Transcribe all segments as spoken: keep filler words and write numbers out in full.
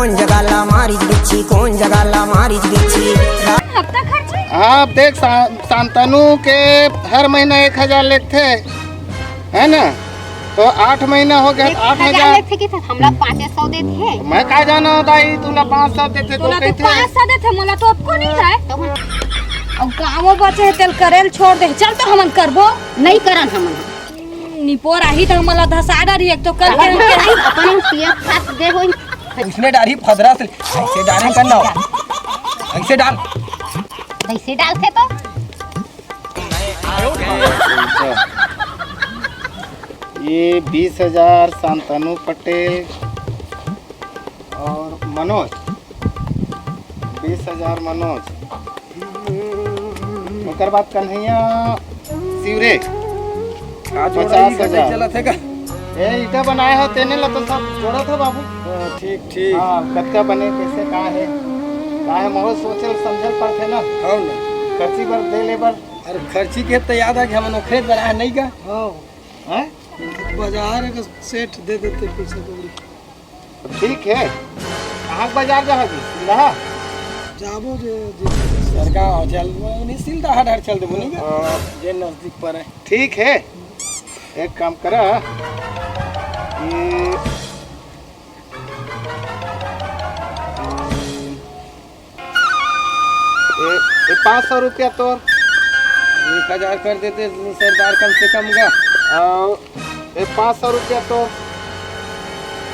कौन जगह ला मारिच बिच्छी, कौन जगह ला मारिच बिच्छी। हफ्ता खर्च है? आप देख, शा-, शांतनु के हर महीना एक हजार लेते, है ना? तो आठ महीना हो गया, एक आठ हजार हजार। लेते कि हमला पाँच सौ देते हैं। मैं का जाना दाई, तुला पाँच सौ देते तो तुला तो कहते। पाँच सौ देते, मोला तो आपको नहीं है। तो हम अब गाँव बचे है, तेल करेल छोड़ दे। चल तो हमन करबो। नहीं करन हमन। निपोर आही त हमला धसा डारी एक तो कल के। अपन पिया खात दे होई। उसने डारी फदरा से ऐसे डारे करना हो। ऐसे डाल। ऐसे डालते तो। ये बीस हजार शांतनु पटेल और मनोज, बीस हजार मनोज, ओकर बाद कन्हैया सिवरे, का जोड़ा पचास हजार। चलत है का? ए, ईटा बनाए हो, तेने ला तो सब जोड़त हो बाबू। हाँ, ठीक, ठीक। हाँ, कतका बने, कैसे, का है, का है, मोहो सोचल समझल पड़थे ना। हाँ ना। खर्ची बर, दे ले बर। अरे, खर्ची के तो याद आ कि हमन ओखरे बर आए नहीं का? हाँ। हैं? बाजार के सेठ दे देते पैसा कौड़ी। ठीक है, कहाँ के बाजार जाहा जी? सिलदहा? जाबो जे, जे सरगांव चल, नहीं, सिलदहा डहर चल देबो, नहीं का? हाँ। जे नजदीक पड़े। ठीक है, एक काम करा, ये, ये, ये पाँच सौ रुपया तोर। एक हजार कर देते सरदार, कम से कम का। और ये पाँच सौ रुपया तोर।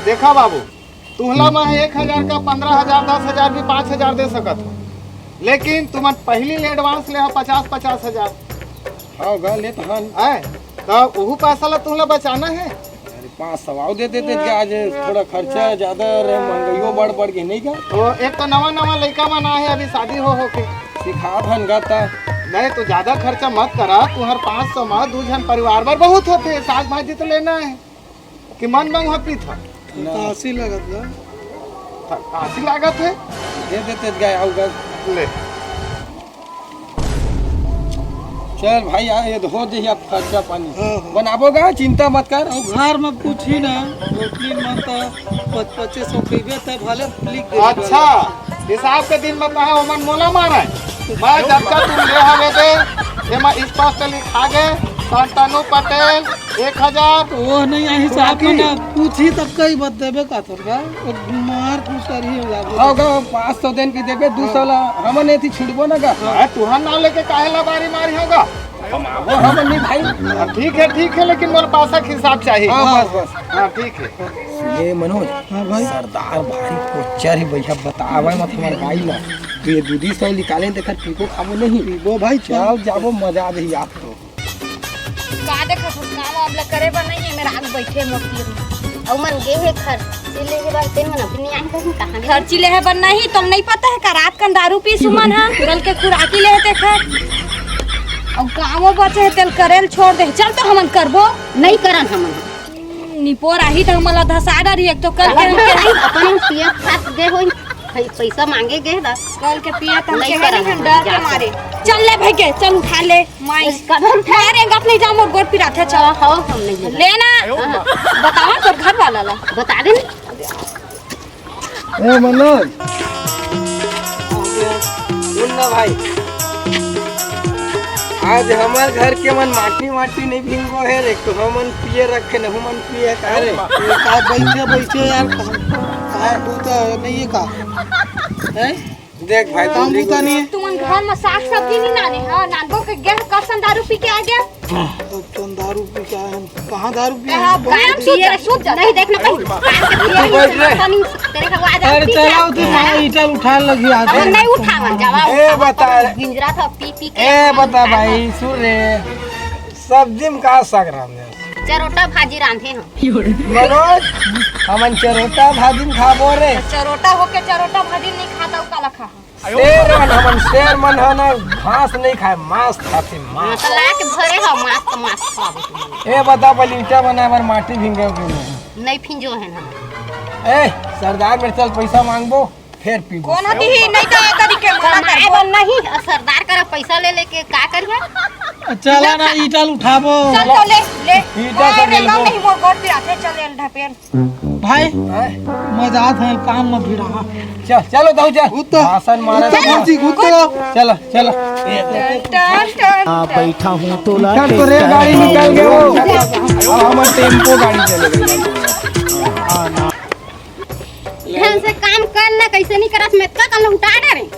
देखा बाबू, तुहला मैं एक हजार का पन्द्रह हजार, दस हजार भी पाँच हजार दे सकत हो, लेकिन तुमन पहली ले advance ले हो पचास, पचास हजार। हाँ, गा लेत हन। हैं? तो उहू पैसा ला तुहला बचाना है। अरे, पाँच सौ आउ दे देते, क्या आज थोड़ा खर्चा ज्यादा रहे, महंगाइयों बढ़, बढ़ गई, नहीं का? तो एक तो नवा, नवा लइका मन आए हैं, अभी शादी हो, हो के। सिखात हन गा ता। नहीं तो ज्यादा खर्चा मत करा, तुहर पाँच सौ मा दू झन परिवार बर बहुत होते, साग भाजी तो लेना है। कि मन मंग ह पीत ह? ना। तासी लागत ना। ता-, तासी लागत है? दे देते गाय, आऊ गाय। ले। चल भाई, आ, ये हो जाही अब खर्चा पानी। हाँ, हाँ। बनाबो गा, चिंता मत कर। अब घर में पूछी ना, रोटी मन त पच-, पच्चीस सौ खइबे त भले लिख दे। अच्छा, हिसाब के दिन में कहा ओमन मोला मारा है। मैं जब का तुम ले हवे दे, एमा स्पष्ट लिखा गे, शांतनु पटेल, एक हजार। वो नहीं, यही साहब सुनाती। मना पूछी तब कई बात देबे का थोड़ का, वो मार पूछ कर ही हो जाबो। हाँ, का पाँच सौ दिन की देबे, दो सौ ला, हमन एथी छुड़बो ना का। हाँ, तुहर नाव लेके काहे ला बारी मारी होगा? हम आबो, हमन नहीं भाई। हाँ, ठीक है, ठीक है, लेकिन मोर पासा के हिसाब चाहिए। हाँ, बस, बस। हाँ, ठीक है। ये मनोज, हाँ भाई। सरदार भारी पोचर ही भैया, बतावे मत हमर बाई ला। तो ये दूधी सौ निकाले, देखा पीको खाबो नहीं। पीबो भाई, चल। चल, जाबो, मजा आ जाही आप तो। का देखत हस, काम वाम ल करे बर नहीं है, मेरा आग बैठे मोती। अउ मन गे हे खर्ची ले हे बर, तेन मन अभी नहीं आए, कहीं कहाँ गे? खर्ची ले हे बर नहीं, तुम नहीं पता है का? रात कन दारू पी सुमन हा, गल के खुराकी ले हे तेखर। अउ काम बचे हे, तेल करेल छोड़ दे। चल तो हमन करबो। नहीं करन हमन। निपोर आही त हमला धसा डारी एक तो कल के। अपन पिया खात दे होई, पै-, पैसा मांगे गे दा। कल के पिया त हम नहीं के करन नहीं, हम हम डर के जाके। मारे। चल ले भाई के, चल उठा ले, माई। कदम उठा। मारे गप नहीं जा, मोर गोड़ पिराथे, चल। हाँ, हाँ, हम नहीं लेना। लेना। हाँ। बतावा तोर घर वाला ला। बता दे। ए मनोज, सुन ना भाई, आज हमर घर के मन माटी माटी नहीं भिंगो है रे, तो हमन पिए रखे न, हमन पिए का रे? ए, का बैठे बैठे यार, का, का तू तो नहीं है का? हैं? देख भाई, काम तू भी तो नहीं है। तुमन घर में साग सब्जी नहीं नाने, हाँ, नानबो के गए, कब सन दारू पी के आ गया? अब तुम दारू पी के आए हैं, कहाँ दारू पी? कहाँ कौन गायब सी सुत जा, सुत जा। नहीं देखना कहीं। कान के तू बैठ रे। तेरे को आवाज अरे आती है चलाओ क्या? तू, माँ ईटा उठा लगी आज। अरे नहीं उठावन, जावा, ए, उठावन, बता। गिंजरा था, पी पी के ए, बता भाई, सुन रे, सब्जी में का साग रांधे? चरोटा भाजी रांधे हम। मनोज, हमन चरोटा भाजी में खाबो रे। चरोटा होके चरोटा भाजी नहीं खाता, उ काला खा? शेर मन, हमन शेर मन ह ना, घास नहीं खाए, मांस खाथे, मांस। हाँ, तो ला के भरे हो, मांस तो मांस खाबो तुमन। ए, बता, पहले ईटा बनाए बर माटी भिंगे हो कि नहीं? नहीं भिंजो है ना। ए, सरदार मेर चल, पैसा मांगबो, फिर पीबो। कौन हती ही? नहीं तो ए तरीके मना कमाए करबो। बर नहीं, सरदार करा पैसा ले लेके का करिया? चला ना, ईटा उठाबो। चल तो ले, ले। ईटा से अरे, ले लेबो। नहीं, मोर गोड़ पिराथे, चल, ले, ढपेल। भाई, हैं? मैं जात हँव काम म भिड़ा। चल, चलो, दाऊ, चल। उतर। भाषण मारा उतर, था। जी, उतर। चलो, चलो। टन, टन, टन, हाँ, टन। बैठा हूँ तो ला कल तो रेलगाड़ी निकल गए हो। अब हमार टेम्पो गाड़ी चले गई। ढंग से काम कर ना, कैसे नहीं करत, मैं इतना कल उठा डरे।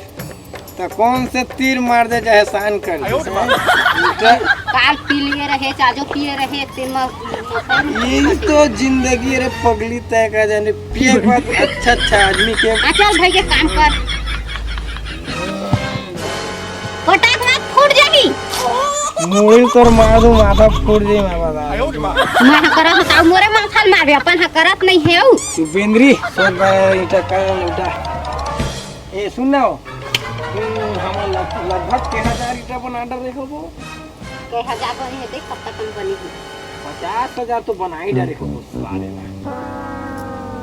त कौन से तीर मार दे, चाहे एहसान कर दे। काल पी लिए रहे, चाजो पिए रहे, ते म-, म-, यही तो जिंदगी रे पगली, तय का जाने पिए के बाद अच्छा अच्छा आदमी के। हाँ, चल भाई, के काम कर। पटाक मत फूट जाही। मुड़ी तोर मार दूं, माथा फूट जाही, मैं बता। मैं ह करत हँव, मोरे माथा ल मारबे, अपन ह करत नहीं हे। तू बेंदरी, सोच भाई, ईटा का उठा। ए, सुन ना हो। हम्म, हमर लग-, लगभग के हजार ईटा बना डरे होबो। के हजार बने हे, देख कब तक हम बने हे। पचास हजार तो बना ही डरे होबो, साले ला।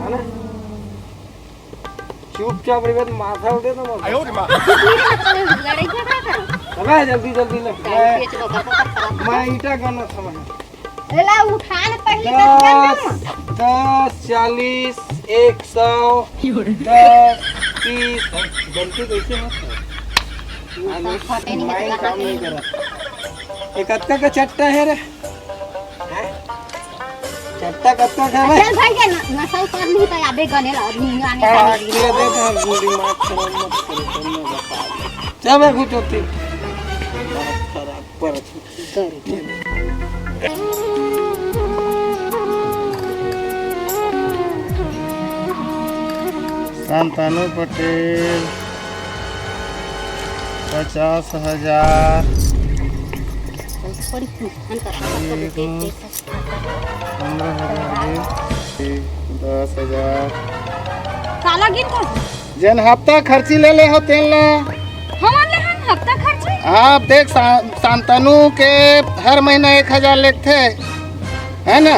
है ना? चुपचाप रे, बस माथा उठे तो मत। आयो रे माँ। लड़ाई झगड़ा करो। अबे, जल्दी, जल्दी ले। गाड़ी बेच लो, तब तक खराब। मैं ईटा गनत हँव। एला उठा ले पहले, दस, दस, चालीस, एक सौ, दस, तीस। गलती कैसे है? फटे नहीं है, माइंड काम नहीं करत। ये कतका का चट्टा है रे? हैं? चट्टा कतका का है? चल भाई, ये न-, नशा उतार नहीं तो याबे गने ला, और नहीं आने का हाँ, नहीं। ये देख, हम दिमाग खराब मत करो, तुम लोग बता दो। चल, मैं घुटो तीन। खराब पर शांतनु पटेल, पचास हजार। पंद्रह हजार, दस हजार। काला गिन था? जेन हफ्ता खर्ची ले ले हो तेन ला। हमन ले हन हफ्ता खर्ची? आप देख, शा-, शांतनु के हर महीना एक हजार लेथे, है ना?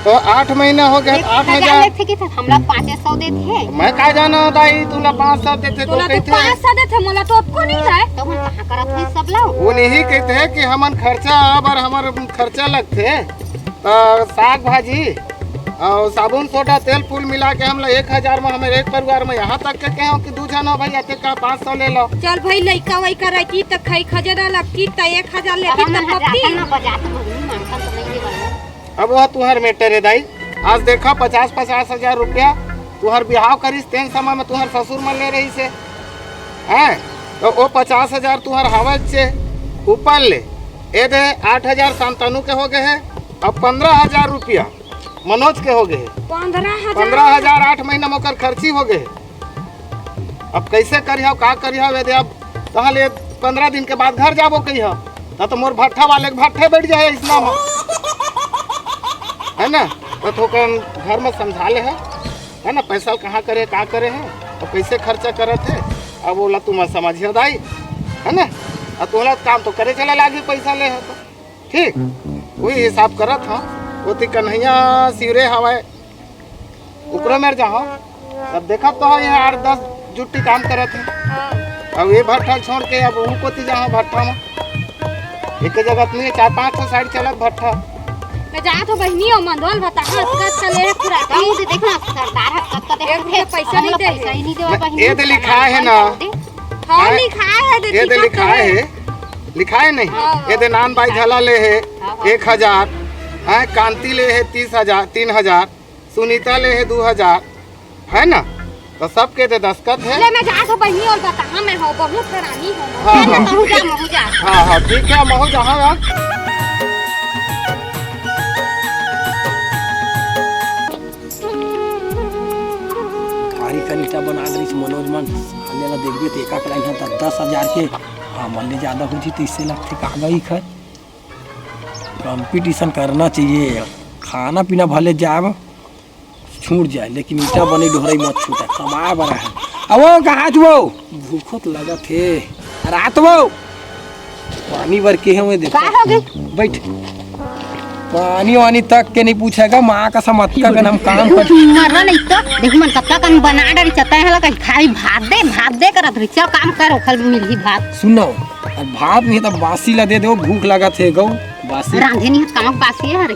तो आठ महीना हो गया, एक आठ हजार हजार। लेथे कि हमला पाँच सौ देथे। मैं का जाना दाई, तुला पाँच सौ देथे तो तोला तो कहिथे। पाँच सौ देथे, मोला तो अतको नहीं है। तो हम कहाँ करत है सब ला? वो नहीं कहते हैं कि हमन खर्चा, अब हमर खर्चा लगथे। त साग भाजी अउ साबुन सोडा तेल फूल मिला के हमला एक हजार में, हमर एक परिवार में यहाँ तक के कहे हो कि दू झन हो भाई, अते का पाँच सौ ले लो। चल भाई, लइका वइका रहती त खाई खजाना लगती त एक हजार लेती त पत्ती। अब वह तुहर matter है दाई। आज देखा, पचास पचास हजार रुपया तुहर बिहाव करिस, तेन समय में तुहर ससुर मन ले रहिसे, हैं? तो वो पचास हजार तुहर हवय चे ऊपर ले, ए दे आठ हजार शांतनु के हो गए है, अब पंद्रह हजार रुपया मनोज के हो गए है। पंद्रह हजार? पंद्रह हजार आठ महीना में ओकर खर्ची हो गए है। अब कैसे करिहव, का करिहव, ए दे अब कहाँ ले पंद्रह दिन के बाद घर जाबो कहिहव, ना तो मोर भट्ठा वाले के भट्ठे बैठ जाए इसना में, है ना? तो थोकन घर में समझा ले है। है ना, पैसा कहाँ करे, का करे है, और कैसे खर्चा करत है, अब ओला तुम समझियो दाई, है ना? अब तोला काम तो करे चला लागी, पैसा ले है तो, ठीक, वही हिसाब करत हो। ओती कन्हैया सिवरे हवय, ओकरो मेर जाहो, अब देखत तो हो, यहाँ आठ दस जुट्टी काम करत है। हाँ। अब ये भट्ठा छोड़ के अब वो कोती जाहो भट्ठा में। एक जगह नहीं, चार पांच ठो side चलत भट्ठा। मैं जात हो बहिनी, ओ मंदोल बता, हाँ, कत का ले खुराक। गाँव से देखना, सरदार है, कत का देख एक रुपया पैसा नहीं दे। पैसा ही नहीं देवा बहिनी। ये तो लिखा है ना। हाँ, हैं? लिखा है, ये तो लिखा है। लिखा है नहीं? हाँ, हाँ। ये दे नान बाई झला ले है, हाँ, हाँ। एक हजार, हैं, कांति ले है तीस हजार, तीन हजार, सुनीता ले है दू हजार, है ना? तो सबके दे दस्खत है। ले, मैं जात हो बहिनी, और बता, हाँ, मैं हो बहुत हरामी हो। हाँ, हाँ। महू जा, महू जा। हाँ, हाँ, ठीक है, महू जा, हाँ, हाँ। भारी कन ईटा बना रहिस मनोज मन, साले ला देखबे ते एका कलाई इहाँ दस दस हजार के, हमन ले ज्यादा हो जी, तो इससे लगथे का गई खर। Competition करना चाहिए, खाना पीना भले जाब, छूट जाए, लेकिन ईटा बनी डोहरई मत छूटा, कमाए बर है। अब वो कहाँ च वो? भूखो तो लगत हे। रात वो पानी बर के हे, वो देखो। का हो गई? बैठ। पानी वानी तक के नहीं पूछेगा, माँ का समझ का हम काम कर। मरना नहीं तो, देख मन कत्ता कन बना डरी चता है, लगा खाली भात दे, भात दे करत रही, चल काम कर, ओखल मिलही भात। सुनो, अब भात नहीं तो बासी ला दे दो, भूख लगत हे गौ, बासी। रांधे नहीं है, कमक बासी है रे।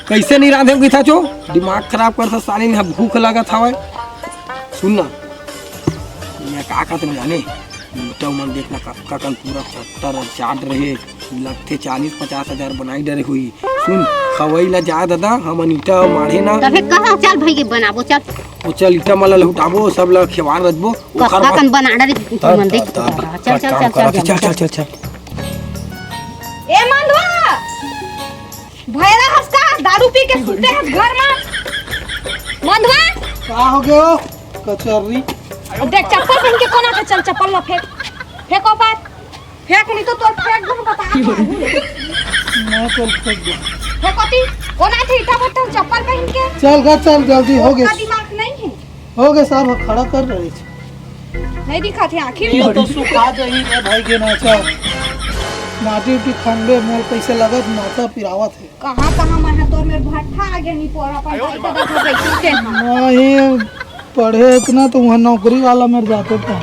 कइसे नइ रांधे कहिथस ओ? दिमाग खराब करथस साले, इहां भूख लगत हवय। सुन ना, मैं का कहत हंव जाने, ईंटा मन देख ना, कतका कन पूरा चट्टर चाट रहे, लगथे चालीस पचास हजार बनाई डरे होही। सुन, खवई ला जाय ददा, हमन ईंटा माढ़े ना। तभे कहा चल भई के बनाबो, चल। ओ चल, ईंटा मन ला लहुटाबो, सब ला खेवार रचबो। कतका कन बना डरे तू मन देख। चल, चल, चल, चल, चल। ए मंदवा, भैरा हस का? दारू पी के सुते हस घर मा। मंदवा। का हो गयो? कचर्री। देख, चप्पल पहिन के कोन आथे? चल, चप्पल ला फेंक। फेंक ओ पार। फेंक नहीं तो तोर फेंक दूं, बता। मैं चल फेंक दूं। फेंक ओती। कोन आथे ईंटा भट्ठा चप्पल पहिन के? चल गा, चल, जल्दी हो गे। दिमाग नहीं है। हो गे साहब, खड़ा कर रहे थे। नहीं दिखत हे आखिर। ये तो सुखा जाही रे भाई के नाचा। माटी उटी खंबे मोर कइसे लगत, माथा पिरावत हे। कहाँ कहाँ मैं हा तोर मेर भट्ठा आगे नहीं पोरा पर भाई का देखो बैठी के हाँ। नहीं पढ़े इतना तो वहाँ नौकरी वाला मेर जाते थे।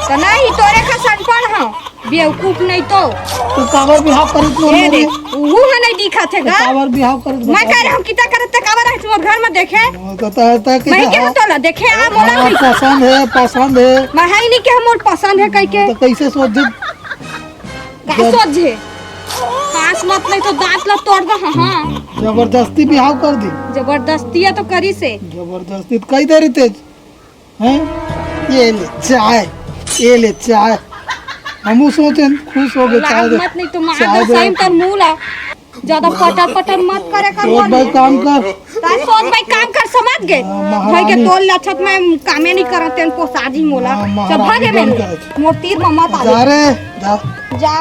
तो नहीं तोरे का सनपढ़ हाँ, बेवकूफ नहीं तो। तो काबर बिहाव करिस मोर ए मेर? देख, उहू हा नहीं दिखत हे तो गा। काबर बिहाव करिस मैं बता कह रहे दे। हम कितना करत ते काबर रहे मोर घर में देखे। वो तो तय तय कि मैं क्या हाँ। तोला देखे आ मोला हाँ, नहीं। पसंद है, पसंद है। मैं है नहीं कि हम मोर पसंद है कह के। तो कैसे सोच दे? का जब सोच है? पास मत नहीं तो दांत ला तोड़ दे, हाँ, हाँ। जबरदस्ती बिहाव कर दी। जबरदस्ती है तो करिस हे। जबरदस्ती तो कही दे रही तेज। हैं? ये ले चाय, ये ले चाय। हमू सोचेन खुश हो गे, चाय लाग दे, मत नहीं तो मार चाय दे दे। सही तर मुंह ला। ज्यादा पटर पटर मत करे कर सोच मोर भाई में। काम कर। ताई सोच भाई काम कर, समझ गे? हाँ, भाई के महारानी। तोल लछत में कामे नहीं करत तेन पोसाजी मोला। हाँ, सब महारानी भागे बन मेरे। कर। मोर तीर में मत जा आवे। रे, जा। जा।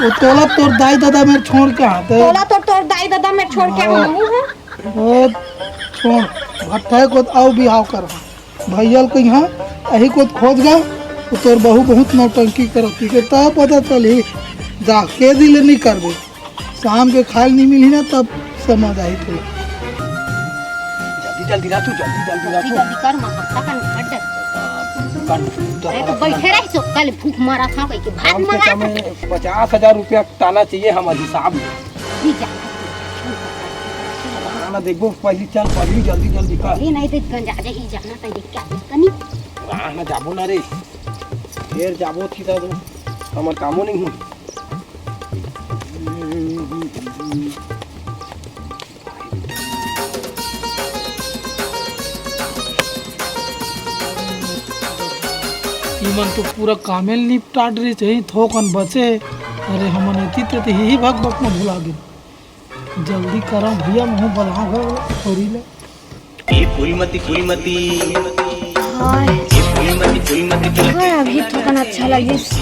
वो तोला तोर दाई दादा मेर छोड़ के आते। तोला तो तोर दाई दादा मेर छोड़ के हाँ। हम हूँ। ओ, छोड़, भट्ठा को अउ बिहाव कर। भैया ल कहिहा, अही को खोज गा, तो तोर बहू बहुत नौटंकी करत थी, के तब पता चलही, जा, के दिल नहीं करबे। शाम के खाए नहीं मिली ना, तब समझ आई तो। जल्दी, जल्दी रह तू, जल्दी, जल्दी रह जल्दी, तू। जल्दी कर, महकता का निकट डर। कर, अरे, तो बैठे रह, सो कल भूख मारा था, कह के भात कम से मारा कम था। पचास हजार रुपया ताना चाहिए हमारे हिसाब में। अभी जा। ना, ना, देखबो, पहली चल, पहली जल्दी, जल्दी कर। ये नहीं देख, गंजा जाही, जाना तो देख क्या कनी। ना, ना, जाबो ना रे। फेर जाबो थी तो हमर कामो नहीं हुई। इमन तो पूरा कामेल निपटाट रही, चाही थोकन बचे। अरे, हमन एती ते, ते ही भक भक में भुला गेन। जल्दी करो भैया, मुँह बलाओ घर वाला छोरी ले। ये फूलमती, फूलमती। हाय। ये फूलमती, फूलमती। हाय, अभी थोकन अच्छा लगिस।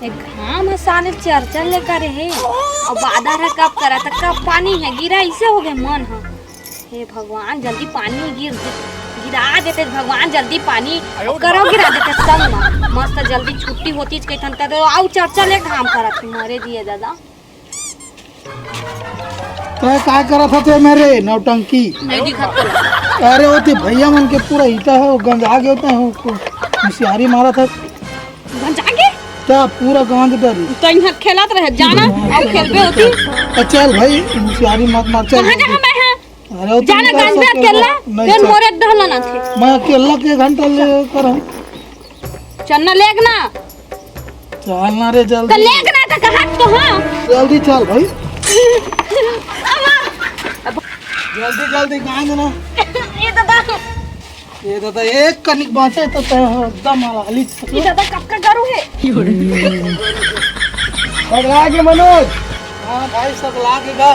एक घाम ह साले चरचर ले करे हे। अब बादर ह कब करा त कब पानी ह गिरा, इसे हो गए मन ह। हे भगवान, जल्दी पानी गिर, गिरा देते भगवान, जल्दी पानी। अब करो गिरा देते संग म। मस्त जल्दी छुट्टी होती कहिथन त अउ चरचर ले घाम करत हे, मरे दिए दादा। तय काय करत हते मेरे नौटंकी? नहीं दिखत तो। अरे, वो ते भैया मन के पूरा ईटा है, वो गंजा गए होते हैं, वो को होशियारी मारत है। गंजा गए? क्या पूरा गांज डरी? तो इहाँ खेलत रहे, जाना, हाँ, अब खेलबे होती। तो चल भाई, होशियारी मत मार, चल कहाँ जल्दी। जाना मैं है? अरे, वो तो जाना निकल गांज में सकते अकेला, हो। नहीं, फिर चल। मोरे डहला ना थे। मैं अकेला के घंटा ले कर हूँ। चल ना, लेग ना। चल ना रे, जल्दी। तो लेग ना, तो कहा तो हाँ। जल्दी चल भाई। जल्दी, जल्दी, गांज ना। ये दादा। ये दादा, एक कनिक बांचे तो तय हो, एकदम हाली। ये दादा, कब का गरू है? पगला के मनोज। हाँ भाई, सब लागे गा।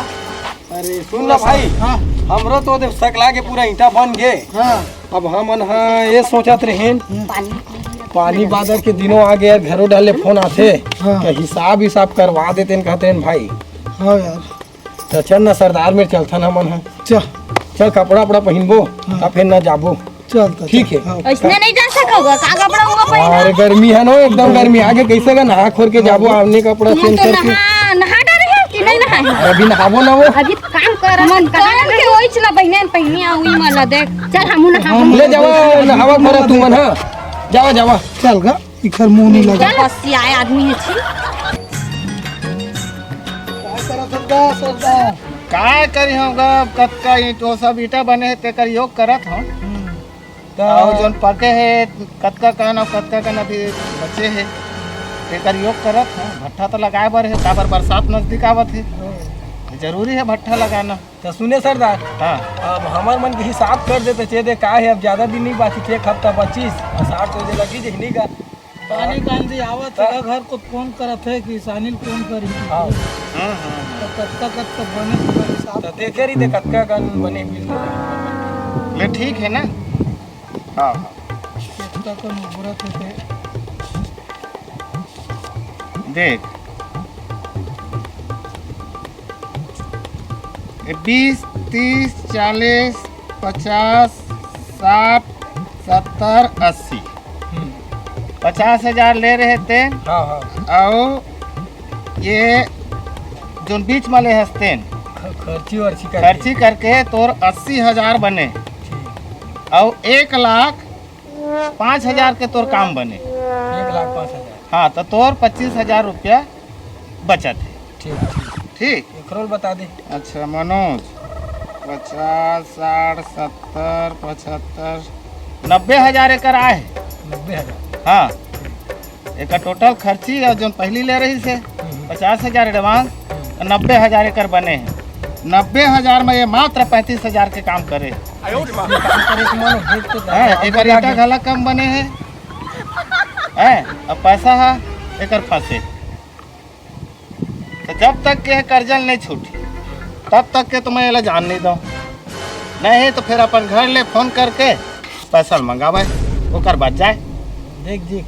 अरे, सुन ना भाई, हाँ। हमरो तो देख सकला के पूरा ईंटा बन गे। हाँ। अब हमन हा ये सोचत रहेन, हम्म। पानी बादर के दिनों आ गए, घरो डाले फोन आथे, हाँ। तो हिसाब हिसाब करवा देतेन कहतेन भाई। हाँ यार। तो चल ना सरदार में चलथन हमन हा। चल। चल कपड़ा उपड़ा पहिनबो, हाँ। तब फिर ना जाबो। चल, तो ठीक चल, है। हाँ। ऐसने नहीं जा सकोगा, का कपड़ा हुआ पहना? अरे गर्मी है ना, एकदम गर्मी। आगे कैसे का नहा खोर के जाबो, हाँ। आमने कपड़ा तुम चेंज तो करके। नहा, नहा डाले हो कि नहीं नहाए हो? अरे अभी नहाबो ना वो। अभी काम कर मन कौन के ओइच ला बहिने पहनी आ उई मला देख। चल हमू नहा। ले जावा, नहावा खोरा तू मन, हाँ। जावा, जावा। चल गा, इखर मुंह नहीं लगा। बस ये आए आदमी है छी। का करत हन गा, सरदार? काय करी हूँ गा, अब कतका ईंट, वो सब ईंटा बने हे, तेकर योग करत हूँ। हम्म। त अउ जोन पके हे, कतका कन अउ कतका कन अभी बचे हे, तेकर योग करत हूँ। भट्ठा तो लगाए बर हे, काबर बरसात नजदीक आवत हे, हम्म। जरूरी हे भट्ठा लगाना। त सुने सरदार, हाँ। अब हमर मन के हिसाब कर दे, त चेत हे का हे, अब ज्यादा दिन नहीं बाची, एक हफ्ता बचिस, अउ साठ सौ दे लगी जही नहीं गा। पानी कांजी आवत हे, घर को फोन करत हे कि सानिल फोन करी। हाँ। हाँ, हाँ, हाँ। त कतका, कतका बने पूरा हिसाब। त देखे रही, ते कतका कन बने बिल। ले, ठीक हे ना? हाँ, हाँ। कतका कन उबरत हे ते। देख, ये बीस, तीस, चालीस, पचास, साठ, सत्तर, अस्सी। हम्म। पचास हजार ले रहे तेन। हाँ, हाँ। अउ ये जोन बीच में ले हस तेन। ख-, खर्ची वर्ची करके। खर्ची करके तोर अस्सी हजार बने। ठीक। अउ एक लाख पाँच हजार के तोर काम बने। एक लाख पाँच हजार। हाँ, त तोर पच्चीस हजार रुपया बचत हे। ठीक, ठीक। ठीक? एकरो ल बता दे। अच्छा मनोज, पचास, साठ, सत्तर, पचहत्तर, नब्बे हजार एकर आए हे। नब्बे हजार। हाँ, एकर टोटल खर्ची अउ जोन पहिली ले रहिस हे, हम्म। पचास हजार एडवांस, हम्म। नब्बे हजार एकर बने हे। नब्बे हजार में ये मात्र पैंतीस हजार के काम करे। ये काम करे के मन हो, देख तो हैं, एकर ईंटा घला कम बने हे। हैं, अब पैसा ह एकर फंसे। त जब तक के कर्जा ल नहीं छूटी, तब तक के तो मैं एला जान नहीं दो। नहीं तो फिर अपन घर ले फोन करके पैसा ल मंगावे, ओकर बाद जाए। देख जी,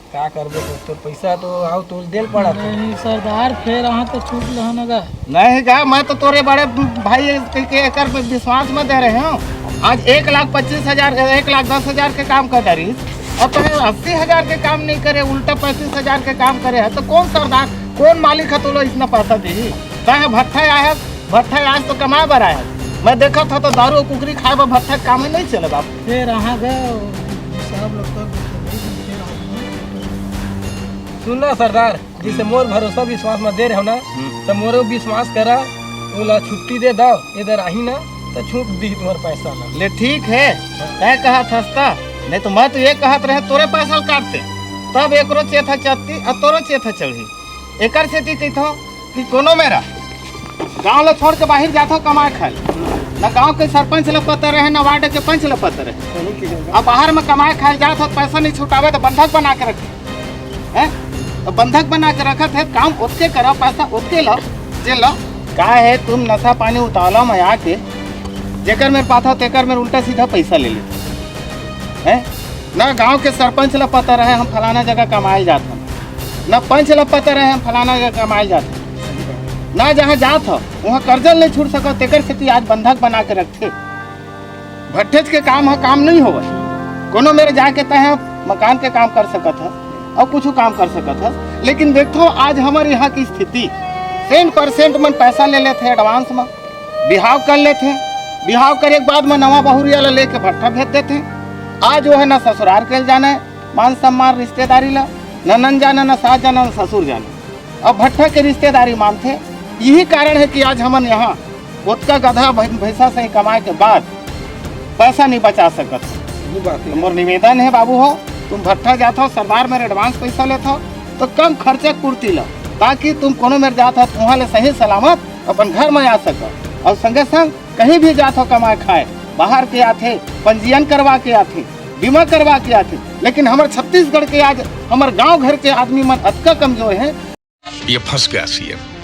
का करबे तो, तोर पैसा तो आओ, तोर देल पड़ा था। नहीं सरदार, फिर अहाँ तो छूट लहन गा। नहीं गा, मैं तो तोरे बड़े भाई के, के एकर पे विश्वास में दे रहे हूँ। आज एक लाख पच्चीस हजार, एक लाख दस हजार के काम कर रही, अब तो अस्सी हजार के काम नहीं करे, उल्टा पैंतीस हजार के काम करे है, तो कौन सरदार, कौन मालिक है तो लो इतना पैसा दी? कहे भट्ठा आया है, भट्ठा आज तो कमाए बर आया है। मैं देखा था तो दारू और कुकरी खाए बर भट्ठा के काम ही नहीं चले बाप। फिर अहाँ गए, सब लोग तो फिर अहाँ सुन ना सरदार, जैसे मोर भरोसा विश्वास में दे रहे हो ना, हम्म। तो मोरो विश्वास करा, ओला छुट्टी दे दो, इधर आही ना, तो छूट दी तुम्हारे पैसा ला। ले ठीक है, हाँ। तय कहा थसता, नहीं तो मैं तो ये कहत रहे तोरे पैसा ल काटते, तब एकरो चेत ह चलती और तोरो चेत ह चढ़ी। एकर सेती कहिथो कि कोनो मेरा गांव ला छोड़ के बाहर जाथो कमाए खाए, ना गांव के सरपंच ला पता रहे, ना वार्ड के पंच ला पता रहे। अब बाहर में कमाए खाए जात हो, पैसा नहीं छुटावे तो बंधक बना के रखे। हैं? तो बंधक बना के रखत हे, काम ओतके करा, पैसा ओतके ला, जे ला। का है, तुम नशा पानी उतावला में आके जेकर मेर पाथा तेकर मेर उल्टा सीधा पैसा ले लेते हैं। ना गांव के सरपंच ला पता रहे हम फलाना जगह कमाए जात हन, ना पंच ला पता रहे हम फलाना जगह कमाए जात हन, ना जहाँ जात हो वहाँ कर्जा नहीं छूट सको, तेकर सेती आज बंधक बना के रखते। भट्ठेच के काम ह काम नहीं होवय। कोनो मेर जाके तय मकान के काम कर सकत हस अउ कुछ काम कर सकत हस, लेकिन देखथो आज हमर यहाँ की स्थिति, सेंट परसेंट मन पैसा ले लेथे एडवांस म, बिहाव कर लेथे, बिहाव करे के बाद म नवा बहुरिया ला लेके भट्ठा भेज देथे। आज वो है ना ससुरार के जाना है, मान सम्मान रिश्तेदारी ला, न नन जाना, न सास जाना, न ससुर जाना। अब भट्ठा के रिश्तेदारी मानथे। यही कारण है कि आज हमन यहाँ ओतका गधा भै-, भैंसा से कमाए के बाद पैसा नहीं बचा सकत। सही बात है। तो मोर निवेदन है बाबू हो, तुम भट्ठा जात हो, सरदार मेर एडवांस पैसा लेत हो, तो कम खर्चा पूर्ति लो, ताकि तुम कोनो मेर जात हो, तो वहाँ ले सही सलामत अपन घर में आ सको। और संगे संग कहीं भी जात हो कमाए खाए, बाहर के आथे, पंजीयन करवा के आथे, बीमा करवा के आथे, लेकिन हमर छत्तीसगढ़ के आज हमर गांव घर के आदमी मन अतका कमजोर हैं। ये फंस गया सीएम।